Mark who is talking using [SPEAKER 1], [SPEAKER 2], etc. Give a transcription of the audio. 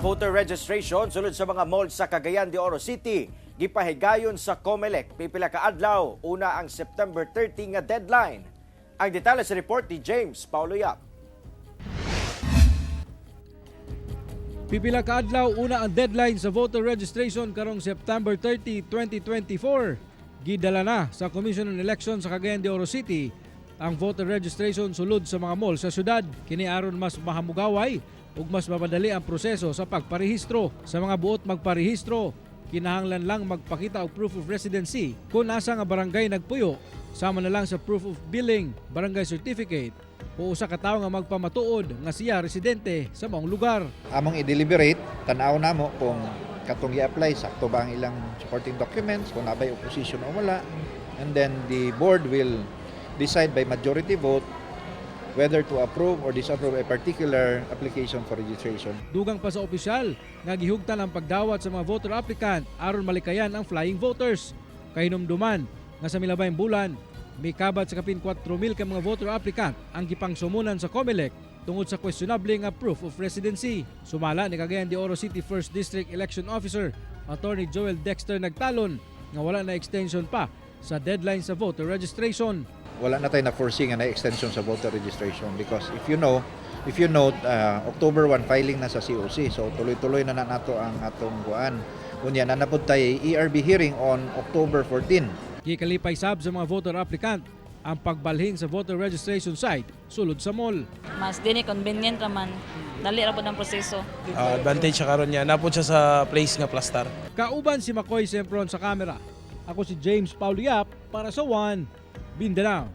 [SPEAKER 1] Voter registration sulod sa mga mall sa Cagayan de Oro City gipahigayon sa COMELEC pipila ka adlaw una ang September 30 nga deadline. Ang detalye sa report ni James Paulo Yap.
[SPEAKER 2] Pipila ka adlaw una ang deadline sa voter registration karong September 30, 2024. Gidala na sa Commission on Elections sa Cagayan de Oro City ang voter registration sulod sa mga mall sa syudad. Kini aron mas mahamugaway ug mas mapadali ang proseso sa pagparehistro. Sa mga buot magparehistro, kinahanglan lang magpakita og proof of residency kung asa nga barangay nagpuyo, sama na lang sa proof of billing, barangay certificate o usa ka tawo nga magpamatuod nga siya residente sa maong lugar.
[SPEAKER 3] Among i-deliberate, tan-aw namo kung katong gi-apply sakto ba ang ilang supporting documents, kung naa bay opposition o wala. And then the board will decide by majority vote whether to approve or disapprove a particular application for registration.
[SPEAKER 2] Dugang pa sa opisyal nga gihugtan ang pagdawat sa mga voter applicant aron malikayan ang flying voters. Kahinumduman nga sa milabayng bulan, mikabat sa kapin 4,000 ka mga voter applicant ang gipangsumunan sa COMELEC tungod sa questionable nga proof of residency. Sumala ni Cagayan de Oro City First District Election Officer Attorney Joel Dexter Nagtalon nga wala na extension pa sa deadline sa voter registration.
[SPEAKER 3] Wala na tayo na-foresee nga na extension sa voter registration because if you note, October 1 filing na sa COC. So tuloy-tuloy na na nato ang atong kuan. Unya na napud tay ERB hearing on October 14.
[SPEAKER 2] Gikalipay sab sa mga voter applicant ang pagbalhin sa voter registration site sulod sa mall.
[SPEAKER 4] Mas dini convenient raman. Dali ra pud ang proseso.
[SPEAKER 5] Advantage siya karon niya. Naa pod siya sa place nga plastar.
[SPEAKER 2] Kauban si Makoy Sempron sa kamera. Ako si James Paulo Yap para sa One Mindanao.